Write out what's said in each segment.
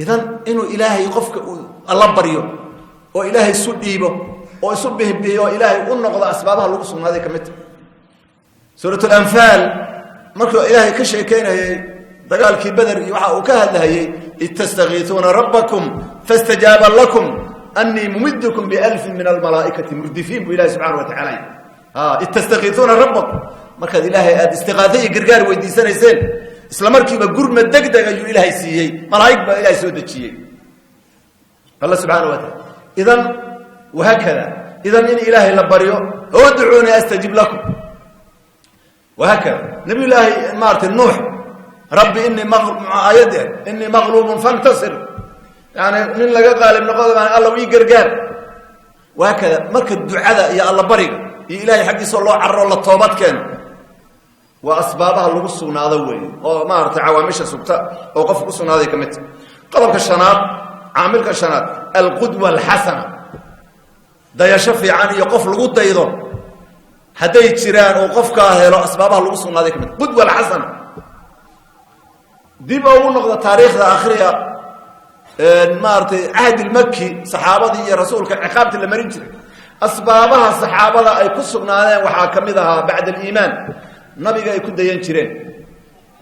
Idan inuu Ilaahay qofka uu Alla baryo oo Ilaahay isu dhiibo oo isu bihbihiyo oo Ilaahay u noqdo, asbaabaha lagu sugnaaday ka mid ta. Suurat Alanfaal markuu Ilaahay ka sheekeynayay dagaalkii Beder iyo waxa uu ka hadlahayey, "Id tastakiisuuna rabbakum fastajaaba lakum annii mumiddukum bialfin min almalaa'ikati murdifiin," buu Ilahi subxana wa tacala. "Id tastakiisuuna rabbakum," markaad Ilaahay aada istiqaaso iyo gargaar weydiisanayseen, isla markiiba gurma degdeg ayuu Ilaahay siiyey, malaa'ig baa Ilahay soo dejiyey, Alla subxaana wa taala. Idan wahaakada, idan in Ilaahay la baryo, "Udcuunii astajib lakum," wahaakada. Nabiy Llaahi maarata Nuux, "Rabbi inii," aayadde, "inii maqluubun fantasir," yani nin laga qaalib noqoda baan, Alla ii gargaar, wahaakada. Marka ducada iyo alla bariga iyo Ilahay xaggiisao loo cararo, la toobad keeno, waa asbaabaha lagu sugnaado weeye, oo maaragtay cawaamisha sugta oo qofka ku sugnaaday ka mid ta. Qodobka shanaad, caamilka shanaad, alqudwa alxasana, dayasho fiican iyo qof lagu daydo hadday jiraan oo qofkaa helo, asbaabaha lagu sugnaaday ka mid. Qudwa alxasana, dib ugu noqda taariikhda, akhriya maaragtay cahdilmaki, saxaabadii iyo rasuulka ciqaabtii la marin jiray. Asbaabaha saxaabada ay ku sugnaadeen waxaa ka mid ahaa, bacda aliimaan, nabiga ay ku dayan jireen.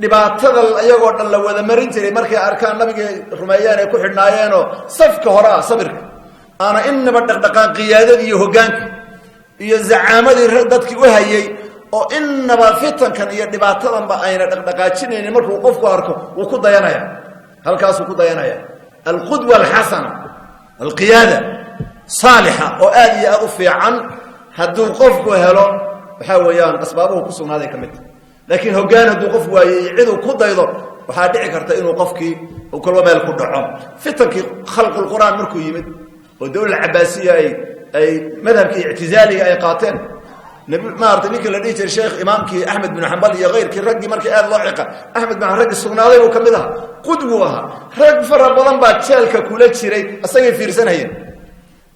Dhibaatada iyagoo dhan la wada marin jiray, markay arkaan nabigay rumeeyeen ay ku xidhnaayeenoo safka hore ah, sabirka aana inaba dhaqdhaqaan, qiyaadadii iyo hoggaanka iyo zacaamadii dadkii u hayay oo inaba fitankan iyo dhibaatadanba ayna dhaqdhaqaajinaynin, markuu qofku arko wuu ku dayanaya, halkaasuu ku dayanaya. Alqudwa alxasana, alqiyaada saalixa oo aada iyo aada u fiican hadduu qofku helo, waxaa weeyaan asbaabuhu ku sugnaaday ka mid ta. Laakiin hoggaan hadduu qof waayey iyo ciduu ku daydo, waxaa dhici karta inuu qofkii kolba meel ku dhaco. Fitankii khalqulqur'aan markuu yimid oo dowla Cabaasiya ay madhabkii ictizaaliga ay qaateen, nabi maarata ninkii la dhihi jiray sheekh imaamkii Axmed bin Xambal iyo keyrkii, raggii markii aad loo ciqa, Axmed bin raggii sugnaaday buu ka mid ahaa, qudwuu ahaa. Rag fara badan baa jeelka kula jiray, asagay fiirsanayeen,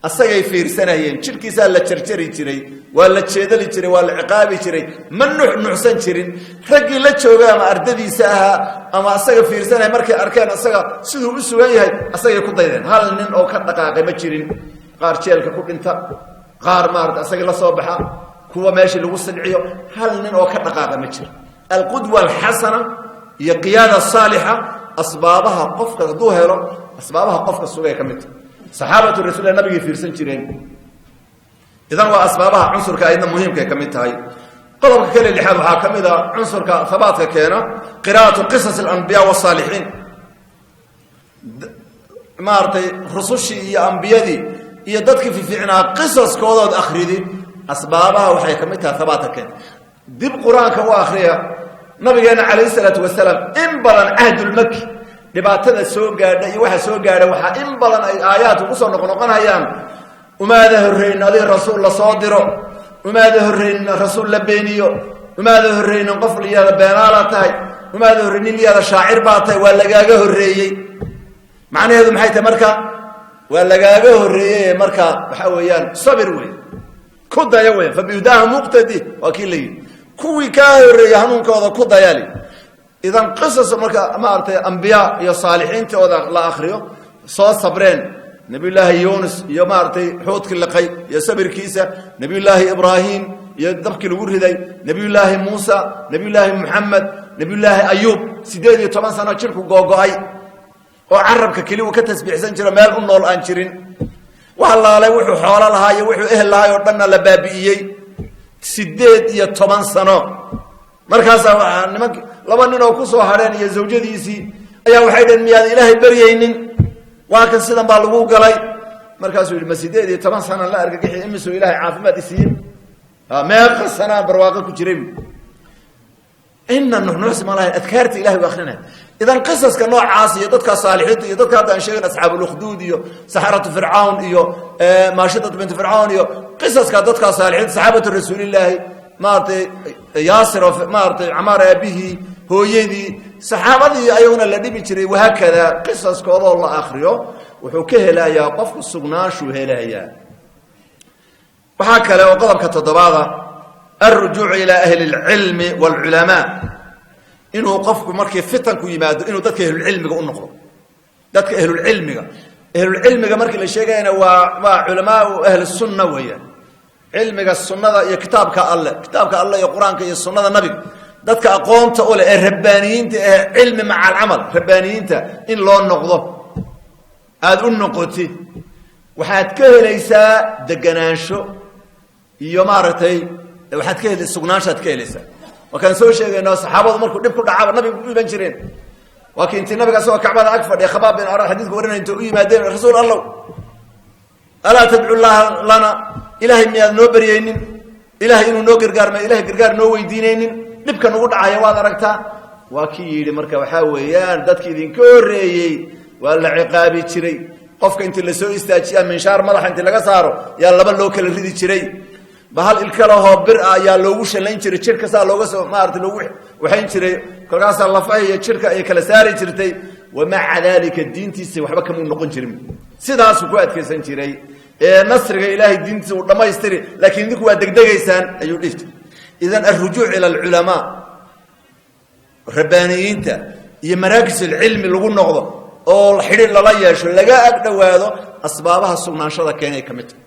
asagay fiirsanayeen. Jidhkiisaa la jarjari jiray, waa la jeedali jiray, waa la ciqaabi jiray, ma nuxnuxsan jirin. Raggii la joogay ama ardadiisa ahaa ama asaga fiirsanaya, markay arkeen asaga siduu u sugan yahay, asagay ku daydeen. Hal nin oo ka dhaqaaqay ma jirin. Qaar jeelka ku dhinta, qaar maarata asagii la soo baxa, kuwa meeshii lagu silciyo, hal nin oo ka dhaqaaqa ma jiro. Alqudwa alxasana iyo qiyaada saalixa, asbaabaha qofka hadduu helo, asbaabaha qofka sugay ka mid ta. Saxaabatu rasuullah nabigay fiirsan jireen. Idan waa asbaabaha cunsurka aydna muhiimkay ka mid tahay. Qodobka kale lixaad waxaa ka mid a cunsurka habaadka keena qiraa'atu qisas alambiya wasaalixiin, maaragtay rusushii iyo ambiyadii iyo dadkii fifiicnaa qisaskoodood akhridi, asbaabaha waxay ka mid tahay habaadka keena. Dib Qur-aanka u akriya, nabigeena calayhi isalaatu wasalaam in badan cahdulmaki dhibaatada soo gaadha iyo waxa soo gaadha, waxaa in badan ay aayaadku kusoo noqnoqonayaan: "Umaada horreynin adig rasuul la soo diro, umaada horreynin rasuul la beeniyo, umaada horreynin qof layihahda beenaalaa tahay, umaada horreynin layihahda shaacir baa tahay, waa lagaaga horreeyey." Macnaheedu maxay tahay marka? Waa lagaaga horreeyey. Marka waxaa weeyaan sabir wey, ku daya weyan. "Fabihudaahu muqtadi," waa kii la yidhi, kuwii kaa horreeyey hanuunkooda ku dayali. Idan qisas marka maaragtay ambiya iyo saalixiintooda la akriyo soo sabreen, Nabiyullaahi Yuunus iyo maaragtay xuudkii liqay iyo sabirkiisa, Nabiyullaahi Ibraahim iyo dabkii lagu riday, Nabiyullaahi Muusa, Nabiyullaahi Moxamed, Nabiyullaahi Ayuub, 18 sano jirku googo-ay oo carabka keli uu ka tasbiixsan jiro, meel u nool aan jirin, wax laalay wuxuu xoolo lahaa iyo wuxuu ehel lahay oo dhanna la baabi'iyey, 18 sano. Markaasaa waaa nimank laba nin oo kusoo hadheen iyo zawjadiisii ayaa waxay dhaheen, "Miyaad Ilaahay baryaynin? Waa kan sidan baa lagu galay." Markaasuu yidhi, "Ma 18 sanaan la argagixi imisuu Ilaahay caafimaad isiiye? Meeqa sanaan barwaaqo ku jiray?" Ina nuxnuxsi ma lahayn, adkaarta Ilahay u akrinaya. Idan qisaska noocaas iyo dadka saalixiinta iyo dadka hadda aan sheegin, asxaabulukhduud iyo saxaratu fircawn iyo maashidat bintu fircawn iyo qisaska dadka saalixiinta, saxaabatu rasuulillaahi, maaratay Yaasir oo maaratay Camaar aabihii, hooyadii, saxaabadii ayaguna la dhibi jiray, wahaakada, qisaskoodoo la akriyo wuxuu ka helayaa qofku sugnaanshuu helayaa. Waxaa kale oo qodobka toddobaada alrujuucu ilaa ahli اlcilmi wاlculamaa, inuu qofku markii fitanku yimaado inuu dadka ahlulcilmiga u noqdo. Dadka ahlulcilmiga, ahlulcilmiga markii la sheegayana waa culamaau ahlusunna weeyaan. Cilmiga sunnada iyo kitaabka alle, kitaabka alle iyo qur-aanka iyo sunnada nabiga, dadka aqoonta u leh ee rabbaaniyiinta ee cilmi maca alcamal, rabbaaniyiinta in loo noqdo, aada u noqotid, waxaad ka helaysaa deganaansho iyo maaragtay, waxaad ka hel sugnaanshaad ka helaysaa. Waa kaan soo sheegayno, saxaabadu markuu dhib ku dhacaba nabiga u iman jireen. Waa kii intii nabiga asagoo kacbada ag fadhiya, Khabaab bin Ara xadiidka warinay, inta u yimaadeen: "Rasuul Allow, alaa tadcu llaha lana? Ilaahay miyaad noo baryeynin? Ilahay inuu noo gargaarma, ilahay gargaar noo weydiinaynin? Dhibka nagu dhacaya waad aragtaa." Waa kii yidhi marka: "Waxaa weeyaan dadki idinka horreeyey waa la ciqaabi jiray. Qofka intii lasoo istaajiyaa, minshaar madaxa intii laga saaro yaa laba loo kala ridi jiray. Bahal ilka lahoo bir ah ayaa loogu shallayn jiray jidhka, saa looga soo maarata loogu waxayn jiray, kolkaasaa lafaha iyo jidhka ay kala saari jirtay. Wamaca daalika diintiisa waxba kamuu noqon jirin, sidaasuu ku adkaysan jiray. Ee nasriga Ilaahay diintiisa uu dhammaystiri, laakiin idinku waa degdegaysaan," ayuu dhihi jiray. Idan alrujuuc ila alculamaa rabbaaniyiinta iyo maraakis alcilmi lagu noqdo oo xidhiir lala yeesho, laga ag dhowaado, asbaabaha sugnaanshada keenay ka mid tahay,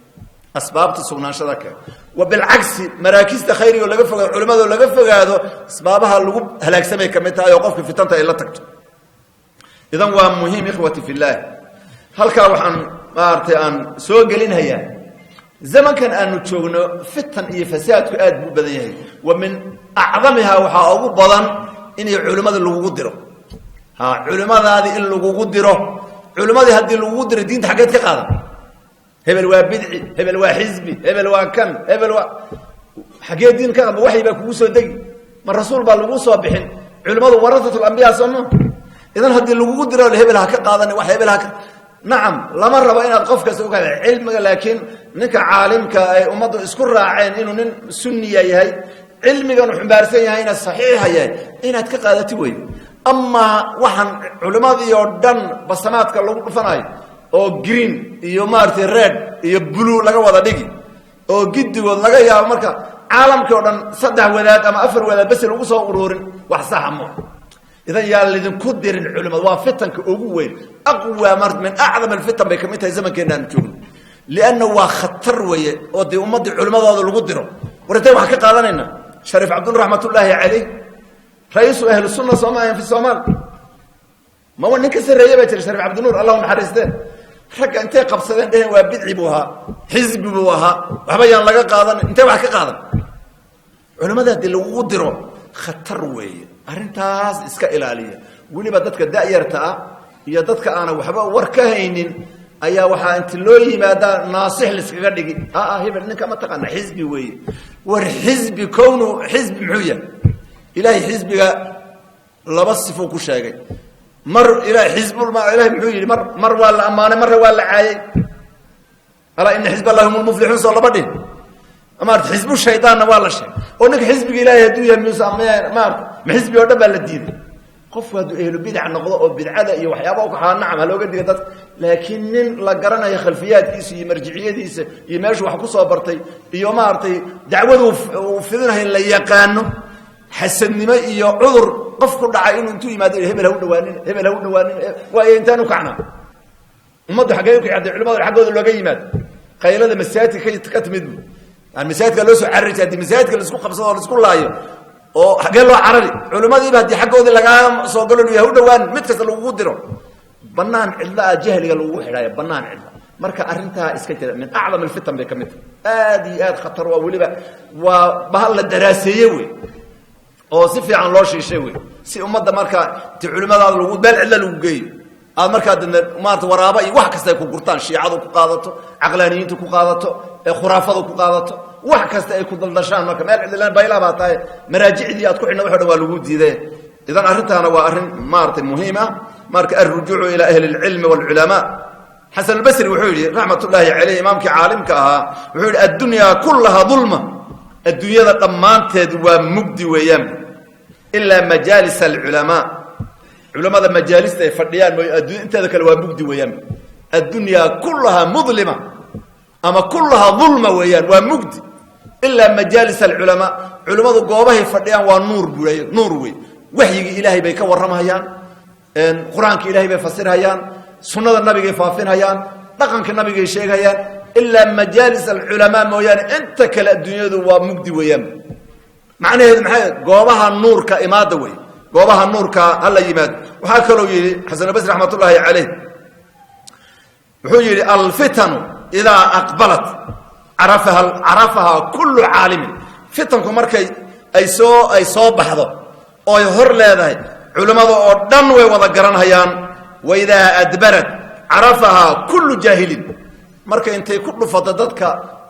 asbaabta sugnaanshada keena. Wa bilcagsi, maraakista khayriga oo laga fogaado, culimmada oo laga fogaado, asbaabaha lagu halaagsamay ka mid tahay oo qofka fitanta ay la tagto. Idan waa muhiim, ikhwati fi llaah. Halkaa waxaan maaragtay aan soo gelinhayaa, zamankan aanu joogno fitan iyo fasaadku aad buu u badan yahay. Wa min acdamihaa, waxaa ugu badan inay culimmada lagugu diro. Ha, culimmadaadii in lagugu diro. Culimmadii haddii lagugu diro, diinta xaggeed ka qaadan? Hebel waa bidci, hebel waa xisbi, hebel waa kan, hebel waa xaggee diin ka? Ma waxyi baa kugu soo degi? Ma rasuul baa lagu soo bixin? Culimmadu warahatul ambiyaa, soo ma? Idan haddii lagugu diro hebel ha ka qaadan wax, hebel ha ka, nacam, lama rabo inaad qof kasta uga cilmiga, laakiin ninka caalimka ay ummaddu isku raaceen inuu nin sunniya yahay, cilmigan xumbaarsan yahayna saxiixa yahay, inaad ka qaadati wey. Amaa waxaan culimmadii oo dhan basamaadka lagu dhufanayo oo green iyo maaragtay red iyo blue laga wada dhigi oo giddigood laga yaabo marka caalamkii o dhan saddex wadaad ama afar wadaad besi lagu soo ururin, wax saxa ma. Idan yaa lidinku dirin culimad. Waa fitanka ugu weyn, aqwa min acdam alfitan bay kamid tahay zamankeena aanu joogno, lianna waa khatar weeye oo dee ummaddii culimadooda lagu diro. War intee waxaan ka qaadanayna? Shariif Cabdul raxmatullaahi caleyh, ra-iisu ahlusunna soomaaliya fi somaal, ma nin ka sarreeye baa jira? Shariif Cabdinuur, Allahu naxariistee, ragga intay qabsadeen dheheen waa bidci buu ahaa, xisbi buu ahaa, waxba yaan laga qaadanin. Intee wax ka qaadan culimada haddii lagugu diro? Khatar weeye arrintaas, iska ilaaliya. Weliba dadka da'yarta ah iyo dadka aanan waxba war ka haynin ayaa waxaa inti loo yimaadaa naasix laiskaga dhigi: "Aa hebel ninka ma taqaana? Xisbi weeye." War xisbi kownu xisbi muxuu yahay? Ilaahay xisbiga laba sifuu ku sheegay. Mar ilahay xisbulma, ilahay muxuu yidhi? Mar waa la ammaanay, marna waa la caayay. "Alaa ina xisb allahi hum lmuflixuun," soo laba dhin? Maarata, xisbu shaydaanna waa la sheegay. Oo ninka xisbiga Ilaahay hadduu yahay, mus maarata, ma xisbi oo dhan baa la diiday? Qofku hadduu ehlu bidac noqdo oo bidcada iyo waxyaaba ukaxaa, nacam, ha looga diga dadka. Laakiin nin la garanayo khalfiyaadkiisa iyo marjiciyadiisa iyo meeshuu wax ku soo bartay iyo maaragtay dacwadu uu fidinayo la yaqaano, xasadnimo iyo cudur qof ku dhacay inuu intuu yimaado "Hebel ha u dhawaanin, hebel ha u dhawaanin," waayo intaan u kacnaa? Ummaddu xaggee u kacday? Culimada xaggooda looga yimaado, qaylada masaajidka ka timid bu, yani masaajidka loo soo carari jira. Hadii masaajidka laisku qabsado oo laisku laayo, oo xaggee loo carari? Culimadiiba haddii xaggoodii lagaa soo galo, ha u dhawaan, mid kasta lagugu diro, banaan cidla ah jahliga lagugu xidhaayo, banaan cidla. Marka arrintaa iska jira, min acdam alfitan bay ka mid tahay, aad iyo aad khatar waa. Weliba waa bahal la daraaseeye wey oo si fiican loo shiishay wey, si ummadda marka ti culimadaada lagu meel cidla lagu geeyo, aad markaa dadna maarata waraaba iyo wax kasta ay ku gurtaan, shiicadu ku qaadato, caqlaaniyiintu ku qaadato, khuraafadu ku qaadato, wax kasta ay ku daldashaan. Marka meel cidlaan bayla baa tahay, maraajicdii aad ku xidhna wax o dhan waa lagu diiday. Idan arrintaana waa arrin maaratay muhiim ah. Marka alrujuucu ilaa ahli اlcilmi wاlculamaa. Xasan albasri wuxuu yidhi raxmat ullaahi caleyh, imaamkii caalimka ahaa, wuxuu yidhi: "Addunyaa kullaha dulma," adduunyada dhammaanteed waa mugdi weeyaan, "ilaa majaalis alculamaa," culamada majaalista ay fadhiyaan mooy, addunya inteeda kale waa mugdi weeyaan. Addunyaa kullaha mudlima ama kullaha dulma weeyaan, waa mugdi, ilaa majaalis alculamaa, culimmadu goobahay fadhiyaan waa nuur buray, nuur wey. Waxyigii Ilaahay bay ka warramhayaan, qur-aanka Ilahay bay fasirhayaan. Sunnada nabigay faafinhayaan, dhaqanka nabigay sheegayaan. Ilaa majaalis alculamaa mooyaane, inta kale adduunyadu waa mugdi weeyaan. Macnaheedu maxay? Goobaha nuurka imaada wey, goobaha nuurka hala yimaado. Waxaa kaloo yidhi Xasanulbasri raxmatullaahi caleyh, wuxuu yidhi: "Alfitanu idaa aqbalat carafahaa kullu caalimin." Fitanku markay ay soo baxdo oo ay hor leedahay, culimmada oo dhan way wada garanhayaan. "Waidaa adbarat carafahaa kullu jaahilin." Marka intay ku dhufato dadka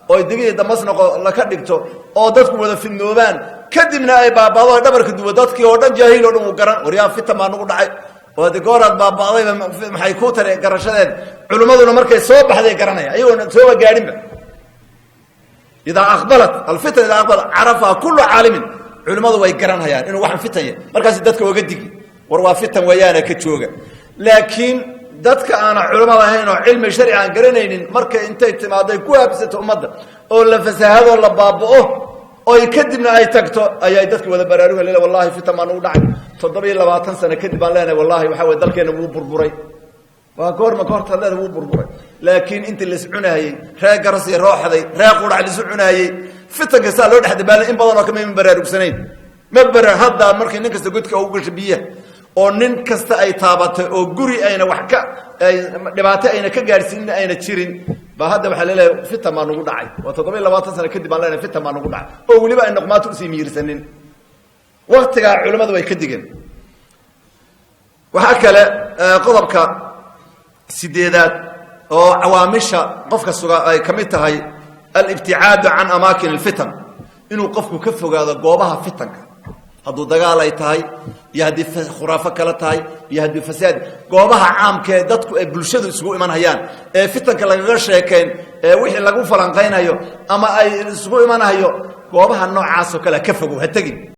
oo digihii damas noqo laka dhigto oo dadku wada fidnoobaan, kadibna ay baabado, ay dhabarka duwo, dadkii oo dhan jaahil oo dhan wuu garan: "Waryaa, fitan baa nagu dhacay." Oo de gooraad baaba'dayba maxay kuu tare garashadeed? Culimmaduna markay soo baxday garanaya, ayagoona sooba gaadhinba. Idaa aqbalat alfitan, idaa aqbalat carafaha kullu caalimin. Culimmadu way garanhayaan inuu waxan fitan yahay, markaasi dadka oga digi: "War, waa fitan weeyaane, ka jooga." Laakiin dadka aana culimmada ahayn oo cilmi sharci aan garanaynin, markay intay timaado ay ku habsato ummadda oo la fasahadoo la baaba'o oy kadibna ay tagto, ayay dadki wada baraaruga lele: "Wallahi, fitan baa nagu dhacay." 27 sano kadib baan leenahay: "Wallahi, waxaa wey dalkeena wuu burburay." Waa goorma goortaad leedahay wuu burburay? Laakiin intii lais cunaayey, ree garas iyo rooxday, ree qurac laisu cunaayey, fitanka saa loo dhex dabaalay, in badan oo kama ma baraarugsanayn. Ma bara hadda markii nin kasta godka ugu gasho biyaha oo nin kasta ay taabatay oo guri ayna wax ka ay dhibaato ayna ka gaadhsiinin ayna jirin, ba hadda waxaa laleeyahay: "Fitan baa nagu dhacay." Waa 27 sano kadib baan leenahay: "Fitan baa nagu dhacay," oo weliba ay noqmaato usii miirsanin. Waktigaa culimmadu way ka digeen. Waxaa kale qodobka sideedaad oo cawaamisha qofka suga ay ka mid tahay alibticaadu can amaakin alfitan, inuu qofku ka fogaado goobaha fitanka, hadduu dagaal ay tahay iyo haddii khuraafo kale tahay iyo haddii fasaad. Goobaha caamka ee dadku ay bulshadu isugu imanhayaan ee fitanka lagaga sheekayn ee wixii lagu falanqaynayo ama ay isugu imanhayo, goobaha noocaasoo kale ka fogow, ha tegin.